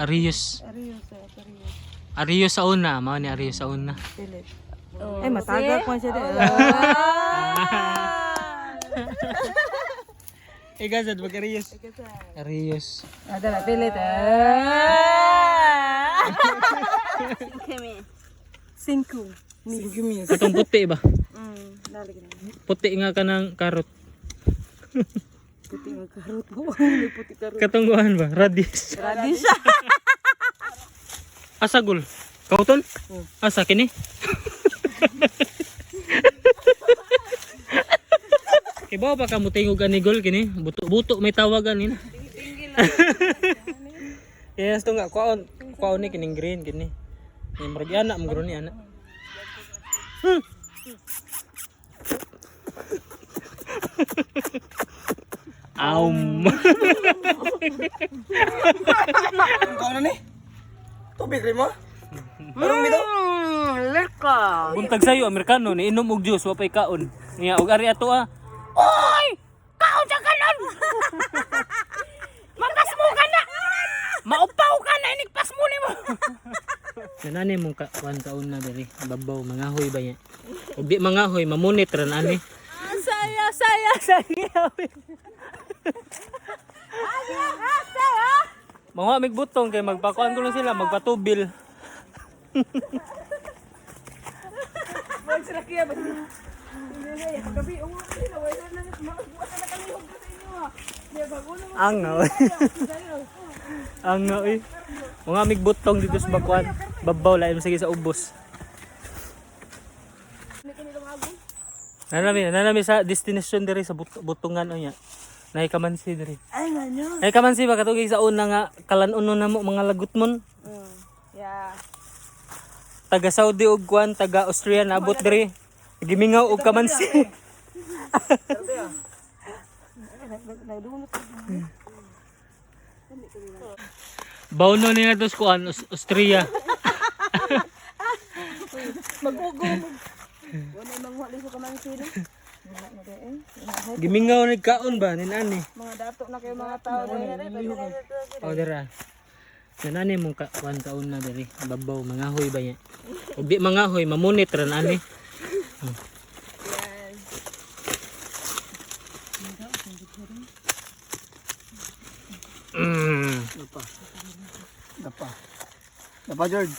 Arius. Arius, Arius. Arius sa una, mao ni Arius sa una. Philip. Ay, matagak man siya. Ikaw sad mag Arius. Arius. Ada na, Philip. Cinco. Cinco mis. Katong puti ba? Dali ka na. Puti nga ka ng karot. Puti nga karot mo. May puti karot. Katong kuan ba? Radish. Radish. Asagol. Kauton? Asa kini? Ibaw pa ka mo tingog ani gol kini? Buto-buto may tawagan ni na. Yes, to nga kuaon, kuaon ni kining green kini. Ni murag ana mo ni ana. Aum. Ang kaon na ni? Tubig rin mo? Parang mito? Leka. Buntag sayo Amerikano ni inom og juice wa pay kaon. Niya og ari ato ah. Oy! Kaon sa kanon. Matas mo ka na. Maupaw ka na inigpas mo nimo. Nanani mong ka kuan kaon na diri. Babaw mangahoy ba niya? Og di mangahoy mamunit ra na ani. Saya saya saya. Mga mig butong kay magpakuan ko lang sila magpatubil. Wag sila kiya ba? Hindi, paggabi, oo, sila, wala na, mga na kalihog sa inyo ah. Di ba, ulo mo, Angaw. Angaw eh. Mga migbutong dito sa bakwan. Babaw lain sige sa ubos. Nanami, nanami sa destination diri sa butungan unya. Nay kamansi diri. Ay, ano? Nay kamansi ba katugig sa una nga kalan-uno na mo mga lagot mon. Yeah. Taga Saudi og kuan, taga Austria naabot diri. Gimingaw og kamansi. Bauno nila to sa kuan, Austria. Mag-ugong. Wala manguha sa kamansi no? Wala na di eh. Gimingaw nagkaon ba nin ani? Mga dato na kayo mga tao. O dira. Nanani mong ka kuan kaon na diri. Babaw mangahoy ba niya? Og di mangahoy mamunit ra na ani. Dapa. Dapa. Dapa, George.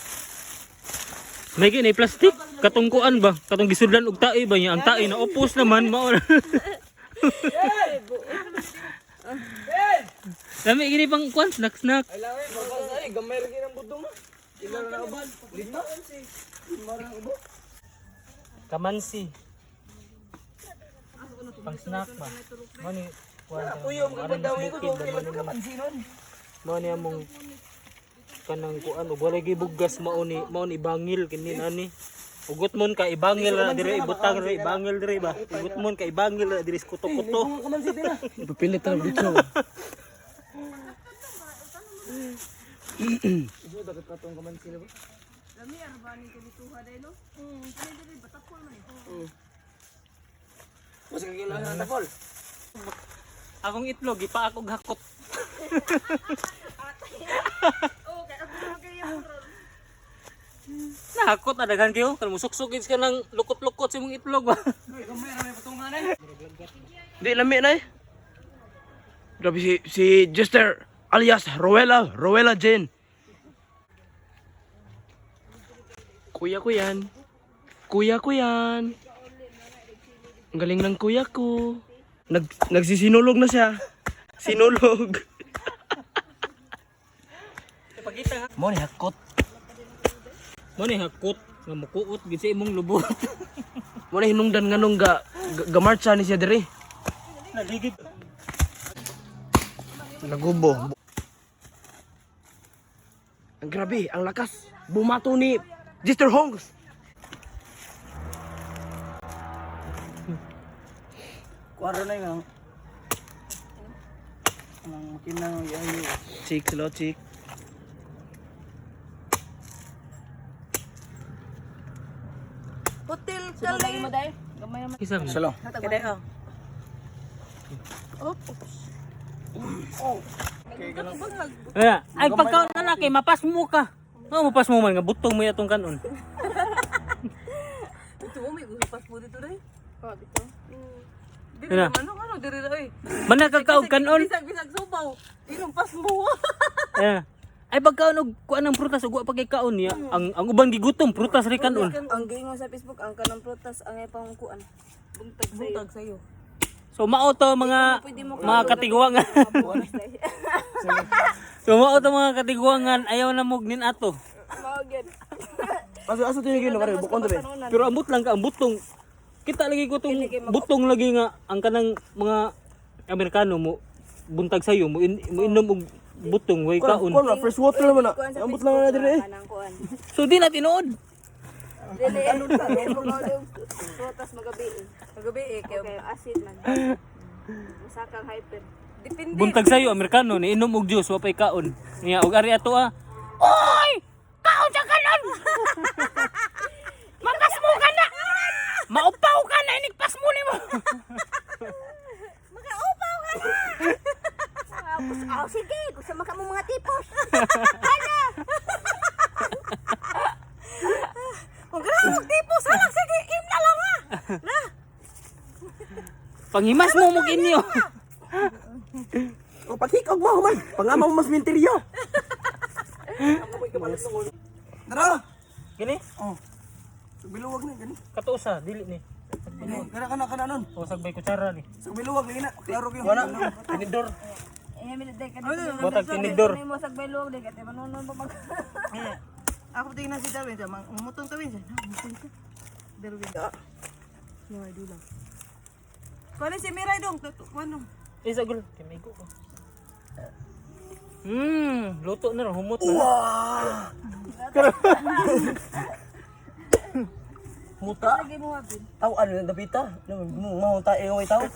May gini plastic katungkuan ba? Katong gisudlan og tae ba niya? Ang tae na upos naman mao. Lami gini pang kuan snack snack. Ay lang eh, baka ay, gamay rin ang butong. Ila na uban. Lima. Lima ra ubo. Kamansi. Pang snack ba? Mao ni kuan. Uyo, magbandawi ko doon. Kailan ka mansinon? Mao ni among kanang kuan ug walay gibugas mao ni bangil kini nani. Ugot mon ka ibangil ra dire ibutang dire ibangil dire ba. Ugot mon ka ibangil ra dire sa kuto-kuto. Ipapilit na dito. Mas kakailangan na tapol. Akong itlog ipaak og hakot. Nahakot na daghan kayo. Kan musuksok ka ng lukot-lukot sa imong itlog ba. Di lami na eh. Grabe si Jester alias Rowella, Rowella Jane. Kuya ko yan. Kuya ko yan. Ang galing ng kuya ko. Nagsisinulog na siya. Sinulog. Ipakita ha. Mo ni hakot. Mo ni hakot nga mukuot gid sa imong lubot. Mo ni hinungdan nganong ga gamarcha ni siya diri. Naligid. Nagubo. Ang grabe, ang lakas. Bumato ni Jester Holmes. Kuwaro na yung ang makina ng yayo. Chick, slow chick. Hotel kali. mo dai. Gamay naman. Isa mo. Salo. Kada oh. Oops. Ay, pagkaon na. na kay mapasmo ka. No, mapasmo man nga butong mo atong kanon. Ito mo, may upas mo dito dai. Oh, dito. Dili Ano? naman ano, ano diri ra oy. Manakakaog kanon. Bisag bisag subaw. Inom pas mo. Eh. Ay pagkaon og kuan ang prutas ug wa pa kay kaon niya. Ang uban gigutom prutas ri kanon. Ang giingon sa Facebook, ang kanang prutas, ang ipang kuan. Buntag sa'yo. Buntag sa'yo. So mao to mga katiguangan. So mao to mga katiguangan, ayaw na mo nin ato. Mao gyud. Asa asa tayo gino kare bukon tabi. Pero ambot lang ka ang butong. Kita lagi ko tong butong lagi nga ang kanang mga Amerikano mo buntag sayo mo, mo inom og butong way kaon. Kuan ra fresh water naman na. Kuan sa Ambot lang na Facebook, dire eh. Kanang kuan. So di na tinuod. Dili, ano prutas magabi eh. Kagabi eh kay Okay, acid man. Masakang hyper. depende. Buntag sayo Amerikano ni inom og juice wa pay kaon. Niya og ari ato ah. Oy! Kaon sa kanon. Mapasmo ka na. Maupaw ka na inigpasmo nimo. Makaupaw ka na! Oh, sige, gusto maka mo mga tipos. Kung grabe og tipos, halang sige, imla lang ah. Na. Panghimas mo mo inyo. O paghikog mo man. Pangama mo mas minteryo. Tara. Gini? Oh. Biluwag na gani. Katusa dili ni. Kana kana kana nun. O sagbay kutsara ni. Sa biluwag lagi na. Klaro gyud. Wala. Tinidor. Eh, mi day Botag tinidor. Mo sagbay luwag day kay manunon pa mag. Ako tingnan si Darwin, sa mutong tawin siya. Mutong ka. Darwin. No, ay dulang. Kuan si Miray dong, kuan dong. Eh sa gulo, kay maigo ko. Luto na ra humot na. Muta. Taw ano na dapita. Mo ta eh tao.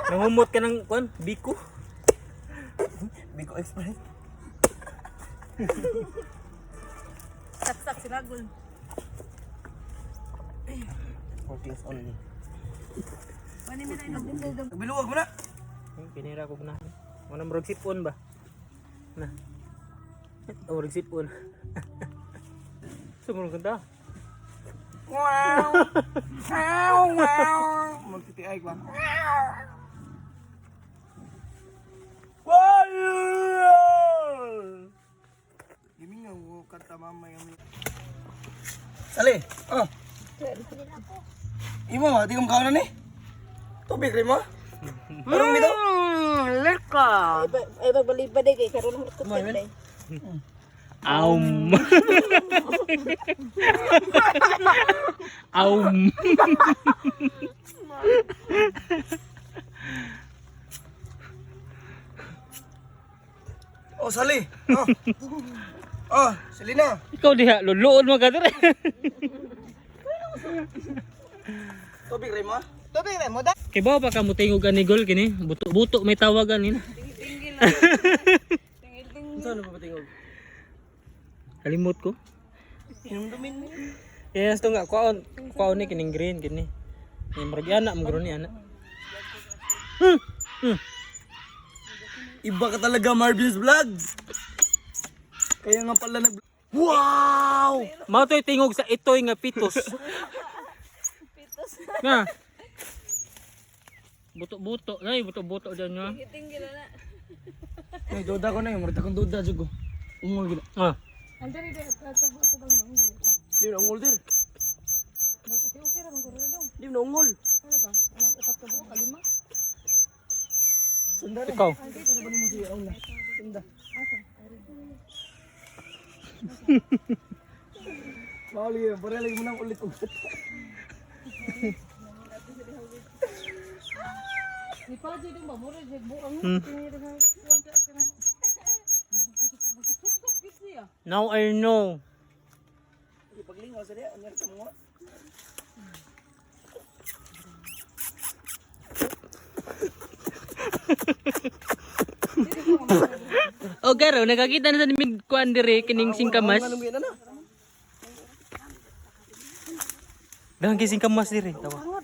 Nangumot ka ng kuan, biko. Biko Express. Saksak sinagol. For class only. Kuan ni Miray dong. Biluwag mo na. Kinira ko na. Wala murag sipon ba? Na. Oh, murag sipon. Sumurong kanta. Wow. Wow, wow. Magtitiay ba? Wow! Gimingaw ko kanta mama yung. Sali. Oh. Imo, di ko makaon na ni. Tubig rin mo. Parang bitaw. Leka. Ay pagbalik pa day kay karon ko day. Aum. Aum. Oh, Sali. Oh. Oh, Selena. Ikaw diha luluon mo ka dire. Tubig rin mo. Tubig ra mo da. Kay ba pa ka mo tingog ani gol kini? Buto-buto may tawagan ni na. Saan ba patingog? Kalimot ko. Hinumdumin mo. Yes, to nga kwaon, kwaon ni kining green kini. Ni murag ana mo ni ana. Iba ka talaga, Marvin's Vlog. Kaya nga pala nag. Wow! Mao to'y tingog sa itoy nga pitos. Pitos. Nga. Buto-buto, ay buto-buto dyan nga. Tingil na. Ay, duda ko na yun. Murta kong duda, jugo. Ungol gina. Ah. Andari day ato ato bang dong dili pa. Di na ungol dir. Okay okay ra man guro dong. Di na ungol. Ano ba? Anang upat ka buok kalima. Sunda rin. Ikaw. Ano ba nimo si Aula? Sunda. Mauli yun. Pare lagi mo nang ulit ulit. Ni pa dong ba mura jud buang tingil ra kuan ta kanang. Suksok gid siya. Now I know. Paglingaw sa diya. Ano ka mo? O garo, nakakita na sa nimig kuan dire kining singkamas. Anong gina na? Dahang kay singkamas dire tawa.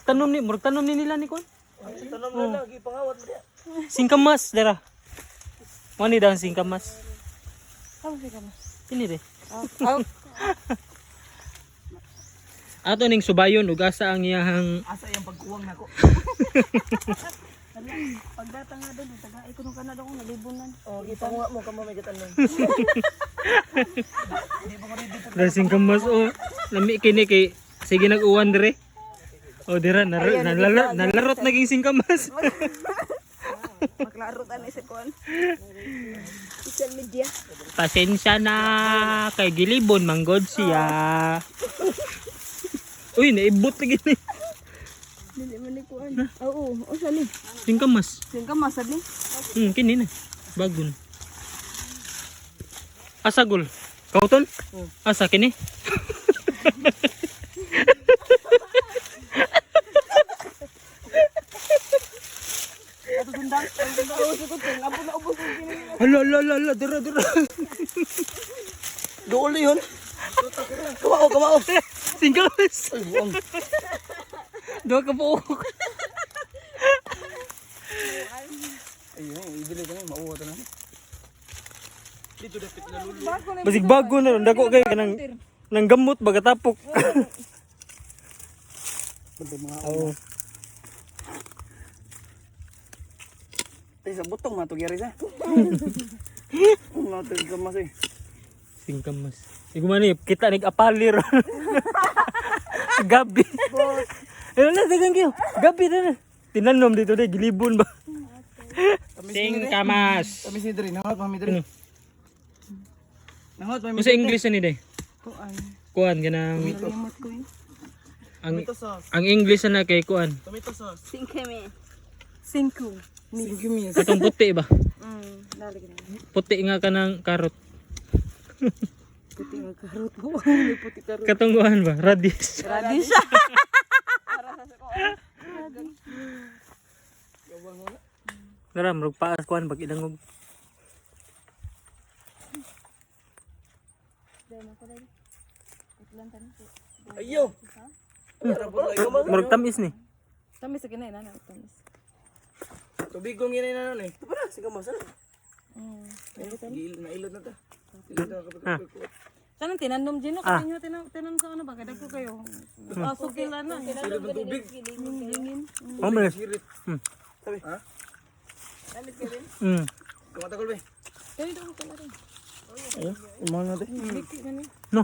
Tanom ni, murag tanom ni nila ni kuan. Tanong na lagi pangawat mo diya. Singkamas dira. Mo ni dahang singkamas. Kamo siya kamo. Kini re. Oh. Ato ning subayon ug asa ang iyahang Asa iyang pagkuwang nako. Pagdata nga doon, taga ko nung kanado kong nalibunan. Oh, ipanguha mo kamo may gatanon. Dressing kamas o lami kini kay sige nag-uwan dire. O dira nalarot naging singkamas. Maklaro ta ni sa kuan. Social media. Pasensya na kay gilibon manggod siya. Uy, naibot lagi ni. Dili man ni kuan. Oo, usa ni. Singkamas. Sing ka masad ni. Kini na. Bagon. Asa gul? Kauton? Asa kini? Hala, hala, hala, hala, dira, dira. Dool yun. Kamao, kamao. Singkamas. Ay, buwang. Duha ka buok. Ayun, ibili ko na, mauwa to na. Dito dapat na lulo. Basig bago na ron, dako kay kanang nang gamot baga tapok. Oo. Ay, sa butong matugiri sa. Matug ka mas eh. Singkamas. Igo man eh, kita nig apalir. Gabi. Ano na dagang kayo? Gabi na. Tinanom dito de gilibon ba. Singkamas. Kami si Dre, nahot mami Dre. Ano? Nahot mami. Unsa English ani day? Kuan. Kuan kanang Limot ko yun. ang Tomato sauce. ang English na kay kuan. Tomato sauce. Sing kami. Singko. Thank you, miss. Katong puti ba? Dali ka na. Puti nga kanang karot. Puti nga karot. May puti karot. Katong kuan ba? Radish. Radish. Nara murag paas kuan pag ilangog. Ayo. Murag tamis ni. Tamis sa kinay na tamis. Tubig kong ginay na nun eh. Ito pa na, sige mas ano. Nailot na ta. Ilot na kapag Ah. Kanang tinanom din no kasi nyo tinanom sa ano ba kadagko kayo. Aso kila na. Ilot ng tubig. Oh, malis. Sirit. Sabi. Ha? Kumatagol ba? Kani daw ko rin. Ayo, imaw na tayo. Biki kani. No.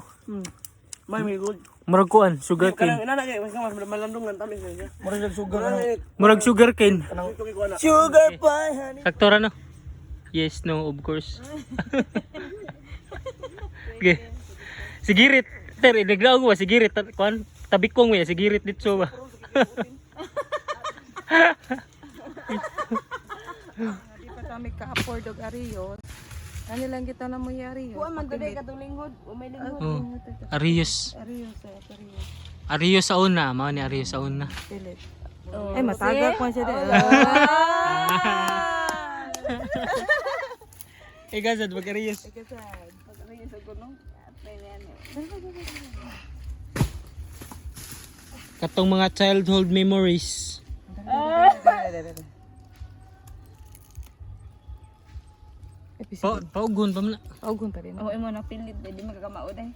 May may good. Murag kuan, sugar Kanang cane. inana kay mas mas malandong lang tamis na siya. Murag sugar ano. Murag sugar cane. Sugar pie honey. Sakto ra no? Yes, no, of course. Okay. Sigirit. Ter, iniglaw ko ba? Sigirit. Kuan, tabikong mo ya. Sigirit dito ba? Di pa kami ka-afford og ariyos. Ani lang kita na mo ariyos. Kuan man dali katong linghod, umay linghod. Oh. Arios. Ariyos ay ariyos. Arios sa una. Mao ni Arios sa una. Pilit. Ay mataga ko siya di. Eh, gazad, wag Arios. Pag sa kuno. Katong mga childhood memories. Pa paugon pa man na. Augon pa rin. Oo, imo na pilit di makakamao day.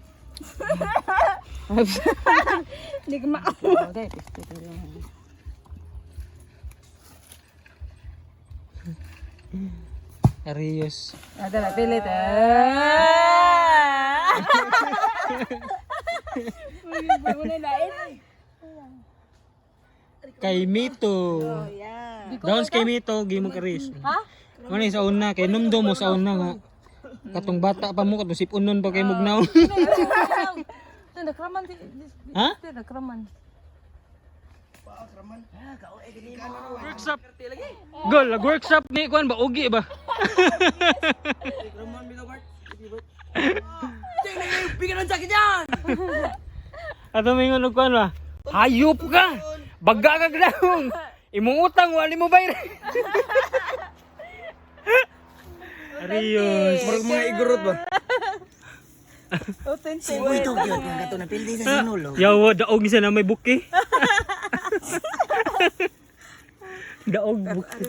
Di ka mao. Okay, pisto pa rin. Arios. Ada na pilit. Wala lain. Kay Mito. Yeah. Downs kay Mito, gimong Arios. Ha? Muna sa una kay numdo mo sa una nga. Katong bata pa mo katong sipunon pa kay mugnaw. Ito nakraman si. Ha? Ito nakraman. Workshop. Gol, lag workshop ni kuan ba ugi ba? Ramon bitaw Bart. Bigyan ng jacket yan. Ato may og kuan ba? Hayop ka. Baga ka gnaong. Imong utang wali mo bayar. Arios. Murag mga igorot ba? Authentic. Yawa daog siya na may buki. Daog buki.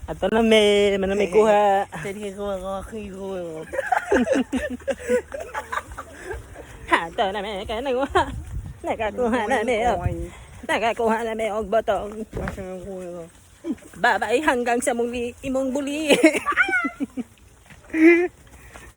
Ato na me, manami kuha. Ato na me kanakuha. Nakakuha na me. Og. Nakakuha na me og botong. Babay hanggang sa muli imong buli.